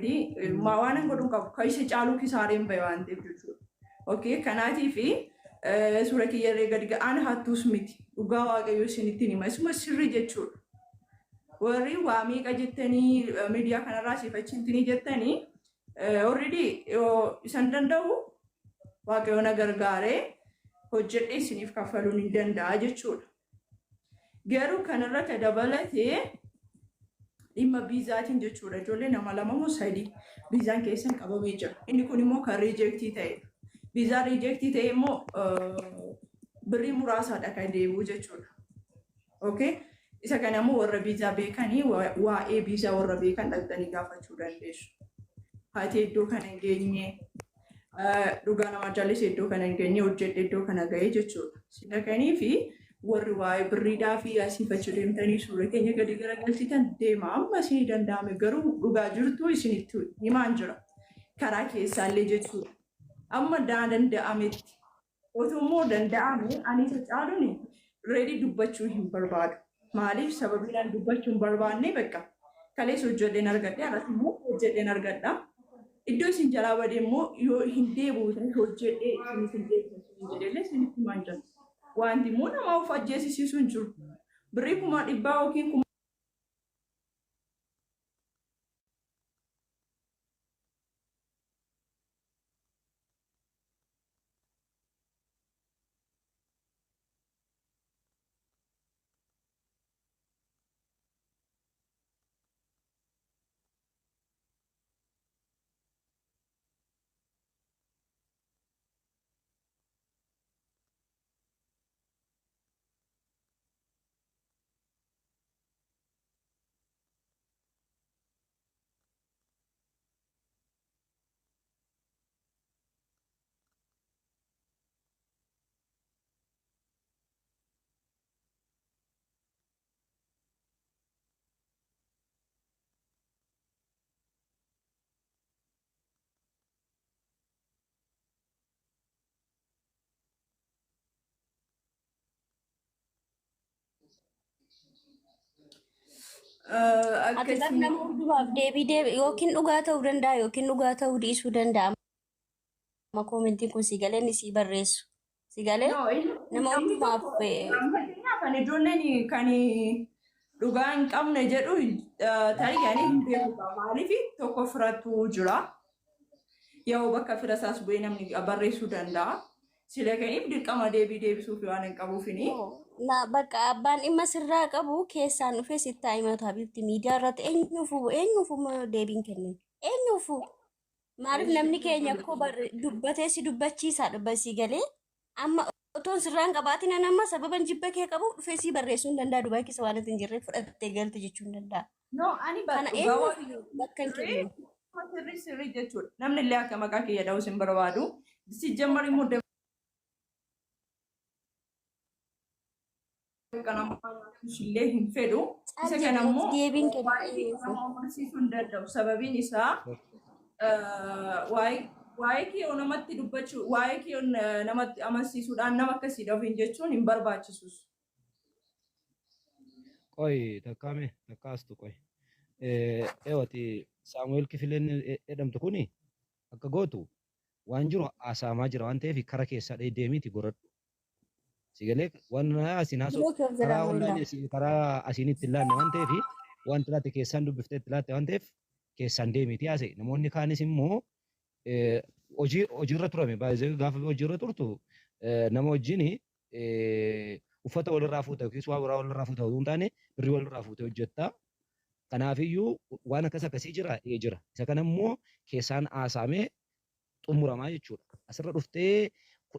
Already waan hin godhu qabu. Kan isa caaluu kisaareen bahe waan ta'eef jechuudha. Okay, kanaatii fi suura kiyyarree gadi ga'aan hattuus miti. Dhugaa Waaqayyoo isinitti hima. Isuma sirrii jechuudha. Warri waa meeqa jettanii miidiyaa kanarraa siifachintini jettanii, already yoo isan danda'u Waaqayyo na gargaaree hojjedhee isiniif kaffaluun hin danda'a jechuudha. Garuu kanarra ka dabalatee dhimma viizaatiin jechuudha. Ijoollee nama lama moo sadii viizaan keessan qabamee jira. Inni kun immoo kan reject ta'edha. Viizaan reject ta'e immoo birrii muraasaadha kan deebi'u jechuudha. Okay? Isa kana immoo warra viizaa beekanii, waa'ee viizaa warra beekan dhaqxanii gaafachuu dandeessu. Haati iddoo kana hin geenye, dhugaa nama jaalise iddoo kana hin geenye, hojjedhe iddoo kana ga'ee jechuudha. Sila kanii fi warri waa'ee birriidhaa fi asiifachuu deemtanii suura keenya gadi garagalchitan deema amma isinii danda'ame, garuu dhugaa jirtu isinitti himaan jira. Karaa keessaallee jechuudha. Amma daa danda'ametti. Otoo immoo danda'ame ani isa caaluun ready dubbachuu hin barbaadu. Maaliif? Sababiin ani dubbachuu hin barbaanne, bakka kaleessa hojjedheen argadhe, har'as immoo hojjedheen argadha. Iddoo isin jalaa bade immoo yoo hin deebi'u ta'e hojjedhee isinis hin deebi'u isin jedhellee isinitti himaan jira. Wanti immoo nama of ajjeesisiisu hin jiru. Birrii 100,000 yookiin kuma Ati bar akkasii nama hundumaaf deebii deebi yookiin dhugaa ta'uu danda'a yookiin dhugaa ta'uu dhiisuu danda'a. Amma koomentiin kun si galee inni sii barreessu. Si galee No, inni nama namni hundumaaf tokko, fakkeenyaaf ani ijoolleen kan dhugaa hin qabne jedhu tarii ani hin beeku. Maaliif? Tokko firattu jira. Yoo bakka fira isaas bu'ee namni barreessuu danda'a. Sila kaniif dirqama deebii deebisuuf waan hin qabuufini. Na bakka abbaan dhimma sirraa qabu keessaan dhufee sitti haa himatu, habibti. Miidiyaa irratti eenyuufu eenyuufu deebiin kennin eenyuufu. Maaliif? Namni keenya akkoo dubbatee si dubbachiisaa dhubba si galee. Amma otoon sirraan qabaatin an amma sababan jibba kee qabu dhufee si barreessuu hin danda'a. Dubaay keessa waan ati hin jirre fudhattee galte jechuu hin danda'a. No, ani Kana dhugaa eenyuufiyyuu bakka hin sirrii kenninu. Sirrii sirrii jechuudha. Namni illee akka maqaa kiyya dha'us hin barbaadu. Sijjammar immoo daqiiqa namaa nyaachuus illee hin fedhu. Caal Isa kana jedhi immoo deebiin kennu waa'ee kiyya eenyuufu. nama amansiisuu hin danda'u. Sababiin isaa waa'ee kiyya namatti dubbachuu, waa'ee kiyya namatti amansiisuudhaan nama akkasii ofiin jechuun hin barbaachisus. Qoy takkaame takka astu qoy. Eewati Saamu'eel Kifileen jedhamtu kuni akka gootu waan jiru haasa'amaa jira waan ta'eef kara keessaa deemiiti goradhu. Si galee waan asiin haasa'u Biroo kee of jalaa karaa mul'aa. Online karaa asiin itti hin laanne waan ta'eef, wanti laatte keessaan dubbiftee itti laatte waan ta'eef keessaan deemiiti haasa'e. Namoonni kaanis immoo hojii hojiirra turame baay'ee gaafa hojiirra turtu nama wajjin uffata walirraa fuuta yookiis waa biraa walirraa fuuta otoo hin taane birrii walirraa fuutee hojjetta. Kanaafiyyuu waan akkas akkasii jira ee jira. Isa kana immoo keessaan haasa'amee xumuramaa jechuudha. Asirra dhuftee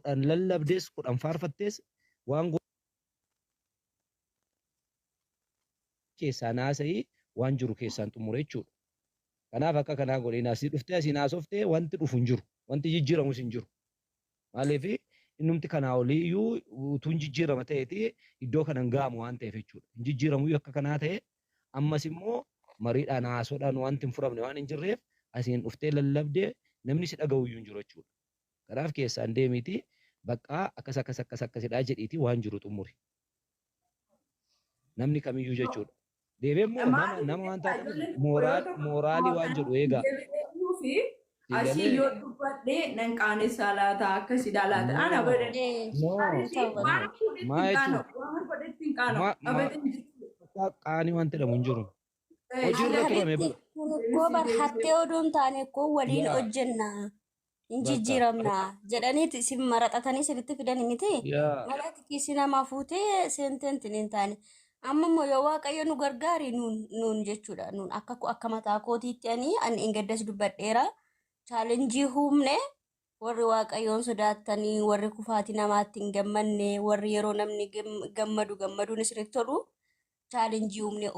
10 lallabdees 10 faarfattees waan keessaan haasa'ii waan jiru keessaan xumure jechuudha. Kanaaf akka kanaa godhiin asii dhuftee asiin haasoftee wanti dhufu hin jiru. Wanti jijjiiramus hin jiru. Maaliif? Innumti kanaa olii iyyuu utuu hin jijjiirama ta'eeti iddoo kana hin ga'amu waan ta'eef jechuudha. Hin jijjiiramu iyyuu akka kanaa ta'e, ammas immoo mariidhaan haasoodhaan wanti hin furamne waan hin jirreef asiin dhuftee lallabdee namni si dhaga'u iyyuu hin jiru jechuudha. Kanaaf keessaan deemiitii baqqaa akkas akkas akkas akkasidhaa jedhiitii waan jiru xumuri. Namni kamiyyuu jechuudha. Deebi'ee immoo nama Maaliif nama waan beektaa taateef ijoolleen tokko yoo tokko mooraalii waan jedhu eegaa. deebi'ee fi asii Siigalee yoo dubbadhee nan qaanessaa laata akkasidha laata. Ana no abadan. Eh, no Maaliif ta'uu no waan baata. godhetti maa hin jechuun qaana'u waan godhetti hin qaana'u ma ma abadan jechuudha. qaanii waan jedhamu hin jiru. Eh, Hojiirra sila turame Habitti bara. kun ikkoo bar deebisi deebisi. hattee odoo hin taane ikkoo waliin Yaa hojjenna hin bakka jijjiiramna jedhaniiti isin maraxatanii isinitti fidani miti. yaa Mala kiisii namaa fuutee seenteen hin taane. Amma immoo yoo Waaqayyo nu gargaari nuun jechuudha. Nuun akka mataa kootiitti ani ingaddas dubbadheera. Chaalenjii humne warri Waaqayyoon sodaattanii warri kufaatii namaatti hin gammanne warri yeroo namni gammadu gammaduun isinitti tolu chaalenjii humne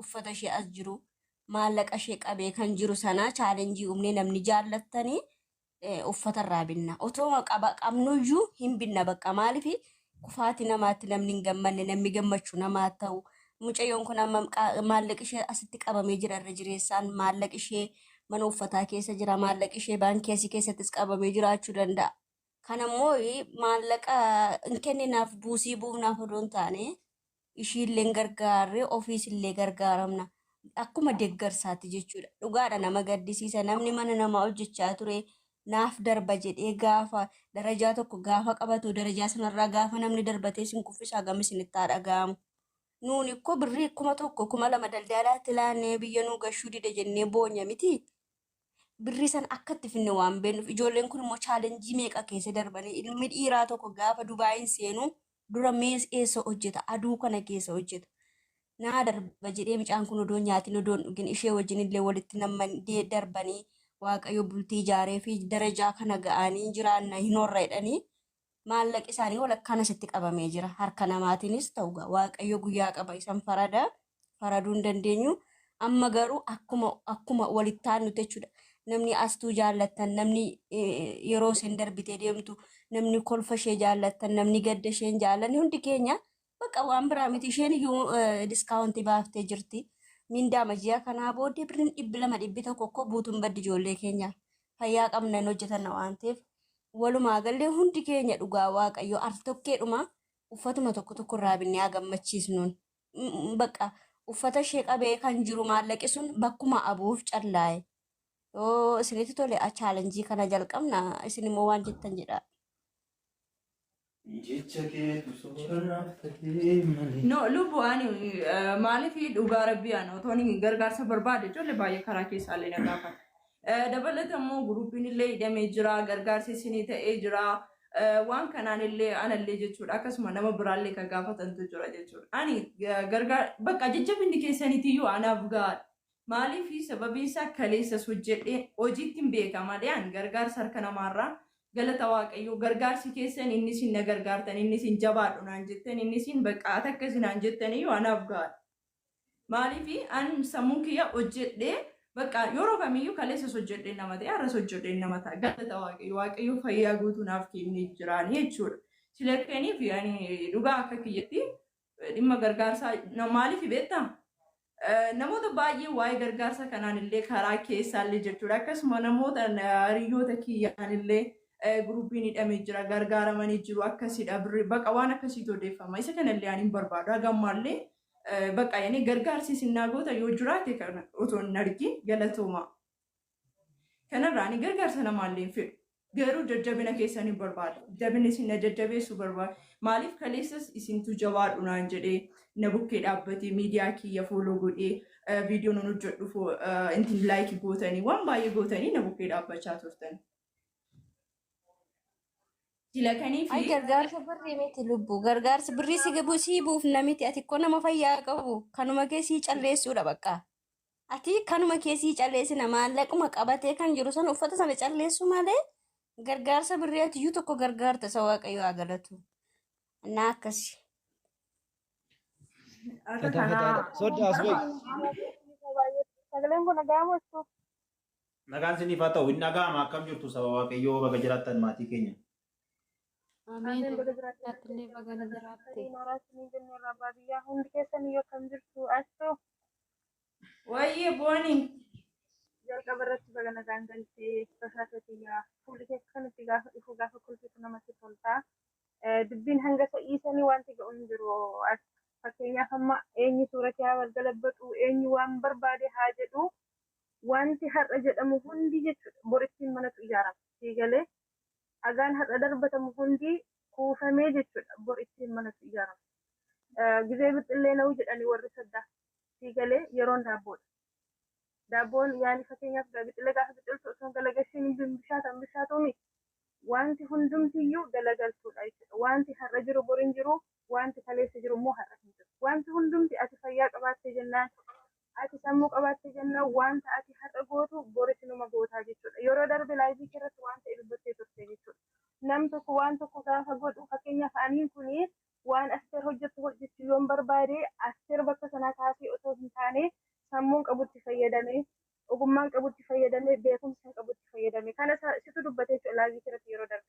uffata ishee as jiru maallaqa ishee qabee kan jiru sana chaalenjii humne namni jaallattanii uffata irraa binna. Otoo qabnuyyuu hin binna bakka maaliif kufaatii namaatti namni hin gammanne namni gammachuu namaa ta'u. Mucayyoon kun amma maallaqi ishee asitti qabamee jira irra jireessaan maallaqi ishee mana uffataa keessa jira maallaqi ishee baankii asii keessattis qabamee jiraachuu danda'a. Kanammoo maallaqa hin kenninaaf buusii buufnaaf odoo hin taane ishiillee gargaarree ofiis illee gargaaramna. Akkuma deeggarsaatti jechuudha. Dhugaadha nama gaddisiisa. Namni mana namaa hojjechaa ture naaf darba jedhee gaafa darajaa tokko gaafa qabatu darajaa sanarraa gaafa namni darbatee sin kuffisaa gam isinitti haa dhaga'amu. Nuuni ikkoo birrii 1000 2000 daldalaatti laannee biyya nuu gashuu dide jennee boonya miti. Birrii sana akka itti finne waan beeknuuf ijoolleen kun immoo chaalenjii meeqa keessa darbanii ilmi dhiiraa tokko gaafa Dubaayin seenu dura mees eessa hojjeta aduu kana keessa hojjeta. Naa darba jedhee mucaan kun odoo nyaatiin odoo hin dhugin ishee wajjin illee walitti namman darbanii Waaqayyo bultii ijaaree fi darajaa kana ga'anii jiraanna hin horra jedhanii maallaqi isaanii walakkaan asitti qabamee jira. Harka namaatiinis ta'u Waaqayyo guyyaa qaba isan farada faraduu hin dandeenyu. Amma garuu akkuma walitti aannutti jechuudha. Namni astuu jaallattan, namni yeroo isheen darbitee deemtu, namni kolfa ishee jaallattan, namni gadda isheen jaallanne hundi keenya bakka waan biraa miti isheen iyyuu diskaawuntii baaftee jirti. Mindaa majiyaa kanaa booddee birriin 200 100 akkoo buutuun baddi ijoollee keenya fayyaa qabna hin hojjetanna waan ta'eef walumaa gallee hundi keenya dhugaa Waaqayyo al tokkeedhuma uffatuma tokko tokko irraa binnee haa gammachiisnuun. Bakka uffata ishee qabee kan jiru maallaqi sun bakkuma abuuf callaa'e. Yoo isinitti tole chaalenjii kana jalqabna isin immoo waan jettan jedha. Jecha keetu sooranaaf ta'ee malee. No, lubbu ani maaliif dhugaa rabbii ani otoo inni gargaarsa barbaade ijoollee baay'ee karaa keessaallee na gaafata. Dabalata immoo guruupiin illee hidhamee jira, gargaarsi isinii ta'ee jira. Waan kanaan illee anallee jechuudha akkasuma nama biraallee kan gaafatantu jira jechuudha. Ani gargaar bakka jajjabinni keessaniitiyyuu anaaf gahaadha. Maaliif sababiin isaa kaleessas hojjedhee hojiitti hin beeka malee ani gargaarsa harka namaarraa galata Waaqayyoo gargaarsi keessan inni isin na gargaartan inni isin jabaadhu naan jettan inni isin bakka ati akkasi naan jettan iyyuu anaaf gahaadha. Maaliif an sammuu kiyya hojjedhee bakka yeroo kamiyyuu kaleessas hojjedhee nama ta'e har'as hojjedhee nama ta'a galata Waaqayyoo Waaqayyoo fayyaa guutuu naaf kennee jiraani jechuudha. Silakkaniif ani dhugaa akka kiyyatti dhimma gargaarsaa maaliif beektaa? Namoota baay'ee waa'ee gargaarsa kanaan illee karaa keessaallee jechuudha. Akkasuma namoota hiriyoota kiyyaan illee guruupiin hidhamee jira gargaaramanii jiru akkasidha birrii baqa waan akkasiitu odeeffama. Isa kanallee ani hin barbaadu. Haga ammaallee bakka yani gargaarsi isin naa goota yoo jiraate kana otoo hin argin galatooma. Kanarraa ani gargaarsa namaallee hin fedhu. Garuu jajjabina keessan hin barbaadu. Jabina isin na jajjabeessuu barbaadu. Maaliif kaleessas isintu jabaadhu naan jedhee na bukkee dhaabbatee miidiyaa kiyya follow godhee viidiyoo nan hojjedhu intin like gootanii waan baay'ee gootanii na bukkee dhaabbachaa turtan. Silakanii Ay fi gargaarsa birrii miti lubbu gargaarsa birrii si gabu sii buufna miti ati ikkoo nama fayyaa qabu kanuma kee sii calleessuudha bakka. Ati kanuma kee sii calleessina maallaquma qabatee kan jiru sana uffata sana calleessu malee gargaarsa birrii ati iyyuu tokko gargaarta isa Waaqayyo haa galatu. Innaa akkasi. Akka Fataa kanaa fataadha. Soddaas wayi. Sagaleen kun dhaga'amu jirtu. Nagaan isiniif haa ta'u hin dhaga'ama akkam jirtu saba Waaqayyoo baga jiraattan maatii keenya. Ameen. Ameen baga jiraatte. Atillee baga na jiraatte. Nooraa isinii jennee irraa abbaa biyyaa hundi keessan iyyuu akkam jirtu astu Wayyee booni. jalqaba irratti baga nagaan galtee basaasa kiyyaa fuulli keessa kan itti gaafa dhufu gaafa kolfitu namatti tolta. Dubbiin hanga sa'ii sanii wanti ga'u hin jiru. Fakkeenyaaf amma eenyu suura kee haa galabbatu, eenyu waan barbaade haa jedhu, wanti har'a jedhamu hundi jechuudha borittiin manatu ijaarama. Sii galee dhagaan har'a darbatamu hundi kuufamee jechuudha borittiin manatu ijaarama. Gizee bixxillee na'u jedhanii warri saddaa. Sii galee yeroon daabboodha. Daabboon yaani fakkeenyaaf bixxillee gaafa biqiltu osoo hin galagalchiin hin bishaatan bishaatumi. Wanti hundumtiyyuu galagaltuudha jechuudha. Wanti har'a jiru bor hin jiru, wanti kaleessa jiru immoo har'a hin jiru. Wanti hundumti ati fayyaa qabaatte jennaan, ati sammuu qabaatte jennaan, wanta ati har'a gootu boris numa gootaa jechuudha. Yeroo darbe live irratti waan ta'e dubbattee turte jechuudha. Nam tokko waan tokko gaafa godhu, fakkeenyaaf aniin kuni waan Asteer hojjettu hojjechuu yoon barbaade, Asteer bakka sanaa kaasee osoo hin taane sammuun qabutti fayyadame, ogummaan qabutti fayyadame, beekumsa qabutti fayyadame. Kana situ dubbatee jechuudha live irratti yeroo darbe.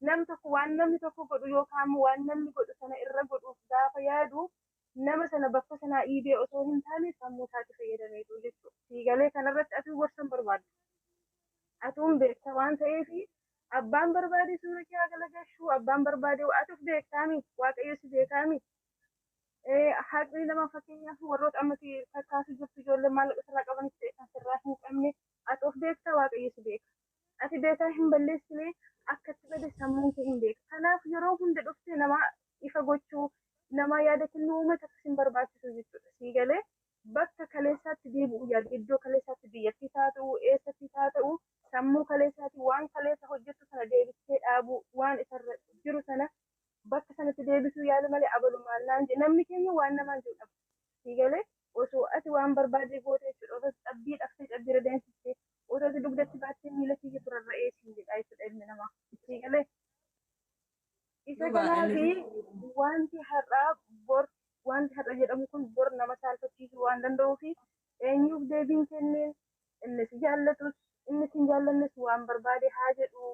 Nam tokko waan namni tokko godhu yookaan waan namni godhu sana irra godhuuf gaafa yaadu, nama sana bakka sanaa dhiibee osoo hin taane sammuu isaatti fayyadameetu jechuudha. Siigalee kanarratti atuu gorsan barbaaddu. Atuun beekta waan ta'eef, abbaan barbaade suura kee haa galagalchuu, abbaan barbaade, atuuf beektaami, Waaqayyo si beekaami. Haqni nama, fakkeenyaaf warroota ammatti fakkaasu jirtu, ijoollee maallaqa sirraa qabanis ta'e kan sirraa hin qabne, ati of beekta, Waaqayyo si beeka. Ati beekaa hin balleessine, akka itti bade sammuun kee hin beeka. Kanaaf yeroo hunda dhuftee nama ifa gochuu, nama yaada kennuu uummata akkas hin barbaachisu jechuudha. Sii galee bakka kaleessaatti deebi'uu yaadu, iddoo kaleessaatti, biyyattis haa ta'u, eessattis haa ta'u, sammuu kaleessaatti waan kaleessa hojjettu sana deebistee dhaabuu, waan isarra jiru sana bakka sanatti deebisuu yaala malee abalumaan naan jedhe namni keenya waan namaan jiru dhaba. Sii galee osoo ati waan barbaade goote jechuudha. Osoo cabbii dhaftee cabbiirra deemsistee, osoo ati dugdatti baattee miila kiyya turarra'ee siin jedha jechuudha ilmi namaa. Sii galee isa Dhugaadha kanaafi inni. wanti har'aa bor, wanti har'a jedhamu kun bor nama saalfachiisuu waan danda'uuf, eenyuuf deebiin kenneen, inni si jaallatus inni si hin jaallannes waan barbaade haa jedhu.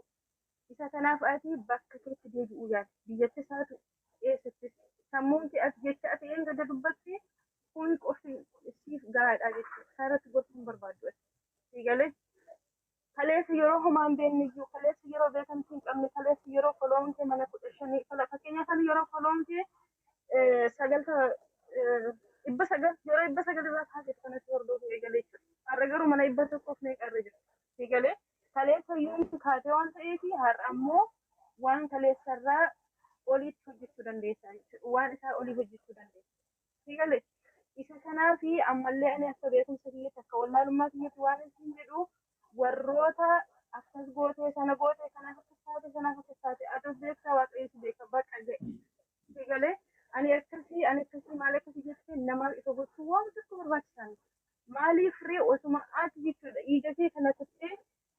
Isa kanaaf ati bakka keetti deebi'uu yaali. Biyyattis haa ta'u, eessattis sammuun kee ati jecha ati eenyu dubbatti kun qofti siif gahaadha jechuudha. Kanarratti gorsuu hin barbaaddu ati. Sii galee kaleessa yeroo homaa hin beekne iyyuu, kaleessa yeroo beekamtii hin qabne, kaleessa yeroo follow'n kee mana 15, fakkeenyaaf ani yeroo follow'n kee sagalta 900, yeroo 900 irraa kaasee kanatti hordofuu eegalee jechuudha. Har'a garuu mana 100f meeqa irra jira. Sii galee kaleessa iyyuu kaatee waan ta'eef, har'a ammoo waan kaleessarraa oliitti hojjechuu dandeessa jechuudha. Waan isaa olii hojjechuu dandeessa. Sii galee isa kanaafi ammallee ani akka beekumsa kiyyaatti, akka wallaalummaa kiyyaatti waan isin jedhu, warroota akkas gootee, sana gootee, kanaaf akkas taate, sanaaf akkas taate, ati beektaa, Waaqayyo si beeka, baqa ga'e. Sii galee ani akkasii, ani akkasii, maal akkasii jettee namaaf ifa gochuu waan tokko barbaachisaa miti. Maaliif ree, osuma ati jechuudha dhiiga kee kana kuttee,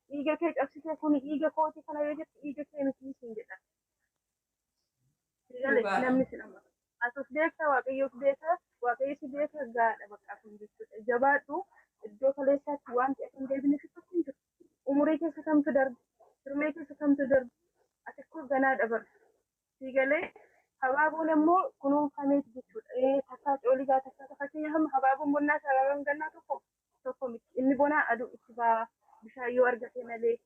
dhiiga kee cabsitee, kun dhiiga kooti kana yoo jette, dhiiga kee miti siin jedha. Sii galee Dhugaadha. namni si nama. Ati of beektaa, Waaqayyo of beeka, Waaqayyo si beeka, gaadha bakka kun jechuudha. Jabaadhu, iddoo kaleessaatti wanti ati hin deebine si tokko hin jiru. Umurii keessa kamtu darbe, hirmee keessa kamtu darbe, ati akkoo ganaa dabarta. Sii galee habaaboon immoo kunuunfameeti jechuudha. Takkaa cooligaa, takkaa, fakkeenyaaf amma habaaboon bonnaa fi habaaboon gannaa tokko tokko miti. Inni bonaa aduu itti ba'a bishaan yoo argate malee.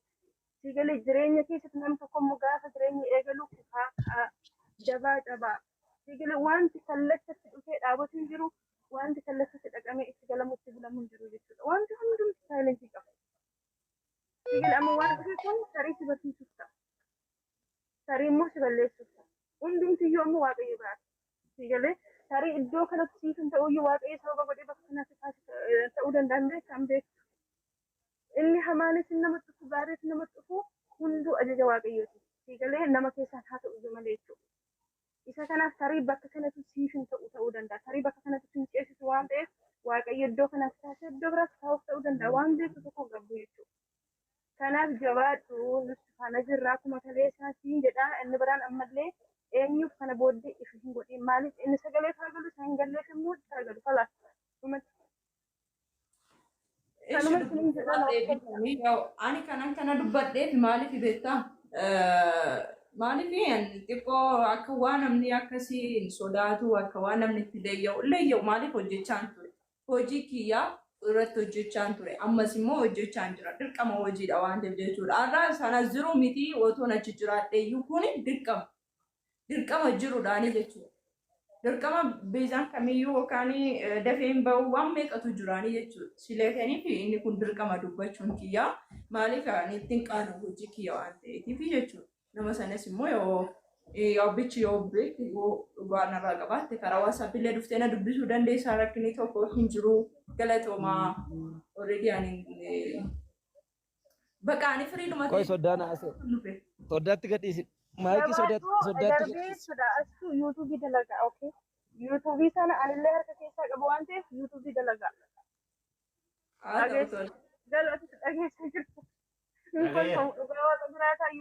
Sii galee jireenya keessatti namni tokko immoo gaafa jireenya eegalu kufaa ka'a, jabaa cabaa. Sii galee wanti kallachatti dhufee dhaabatu hin jiru. Wanti kallachatti dhaqamee itti galamu itti bulamu hin jiru jechuudha. Wanti hundumti silence qaba. Sii galee amma waan dhufe kun tarii si barsiisuuf ta'a. Tarii immoo si balleessuuf ta'a. Hundumtiyyuu ammoo Waaqayyo biraati. Sii galee tarii iddoo kanatti siif hin ta'uyyuu, Waaqayyo sababa godhee bakka kanatti ta'uu danda'an beektan beektu. Inni hamaanis namatti dhufu, gaariis namatti dhufu, hunduu ajaja Waaqayyooti. Sii galee nama keessaan haa ta'u malee jechuudha. Isa kanaaf tarii bakka kanatti siif hin ta'u ta'uu danda'a. Tarii bakka kanatti si hin ceesisu waan ta'eef, Waaqayyo iddoo kanatti kaasee iddoo biraatti kaa'uuf ta'uu danda'a. Waan beektu tokko hin qabdu jechuudha. Kanaaf jabaadhu, nuti faana jirra akkuma kaleessaa siin jedha. Inni biraan ammallee eenyuuf kana booddee ifa hin godhin. Maaliif inni sagalee galu, isa hin galleef immoo galu kalaas. Dhumatti. Kanuma isiniin jedha naaf. Ani kanan kana dubbadheef maaliif beektaa? Maaliif xiqqoo akka waan namni akkasii hin sodaatu, akka waan namni itti leeyya'u leeyya'u, maaliif hojjechaan ture. Hojii kiyyaa irratti hojjechaan ture. Ammas immoo hojjechaan jira. Dirqama hojiidha waan ta'eef jechuudha. Har'a sana jiru miti, otoon achi jiraadhe iyyuu kun dirqama. Dirqama jiruudhaani jechuudha. Dirqama beezaan kamiyyuu yookaan dafeen bahu waan meeqatu jiraanii jechuudha. Sileetaniif inni kun dirqama dubbachuun kiyyaa maaliif ani ittiin qaanu hojii kiyya waan ta'eetiif jechuudha. Nama sanas immoo yoo yoo bichi yoo beekte, yoo dhugaa narraa qabaatte, karaa WhatsApp illee dhuftee na dubbisuu dandeessaa, rakkinni tokko hin jiru. Galatoomaa. Already ani bakka ani firiidhuma Qoy, soddaan haasa'e. dhufe. Soddaatti gadhiisi. Maayikii Jabaadhuu soddaatti darbee gadhiisi. jechuudha. Astu yuutuubii dalagaa, okay. Yuutuubii sana anillee harka keessaa qabu waan ta'eef yuutuubii dalagaa. Haa ta'u, Dhageessa tole. galootis dhageessa jirtu. Hin Dhagayeera. kolfamu dhugaa waaqa jiraataa.